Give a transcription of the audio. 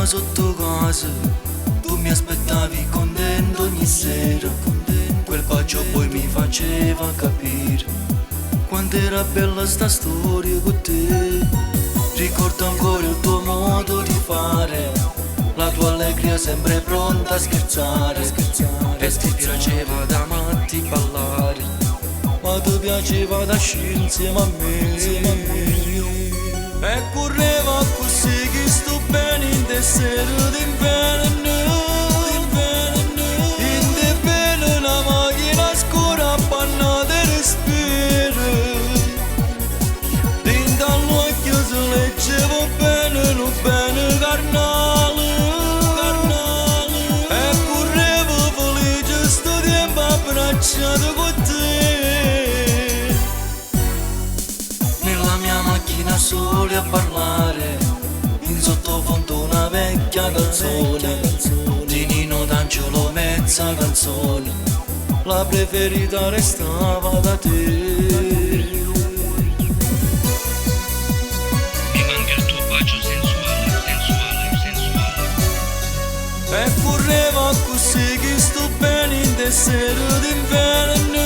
Dormiva sotto casa. Tu mi aspettavi contento ogni sera. Quel bacio poi mi faceva capire quanto era bella sta storia con te. Ricordo ancora il tuo modo di fare, la tua allegria sempre pronta a scherzare. E ti piaceva da matti ballare, ma ti piaceva da uscire insieme a me. E correva così che sto bene in te sera d'inverno, d'inverno. In te pelo una macchina scura appannata e respiro. Dentro all'occhio si leggeva bene, un bene carnale, carnale. E correvo felice sto tempo abbracciato con te. Nella mia macchina soli a parlare, in sottofondo una vecchia canzone, di Nino D'Angelo mezza canzone, la preferita restava da te. Mi manca il tuo bacio sensuale, sensuale, sensuale. E correva così che sto bene in te sere d'inverno.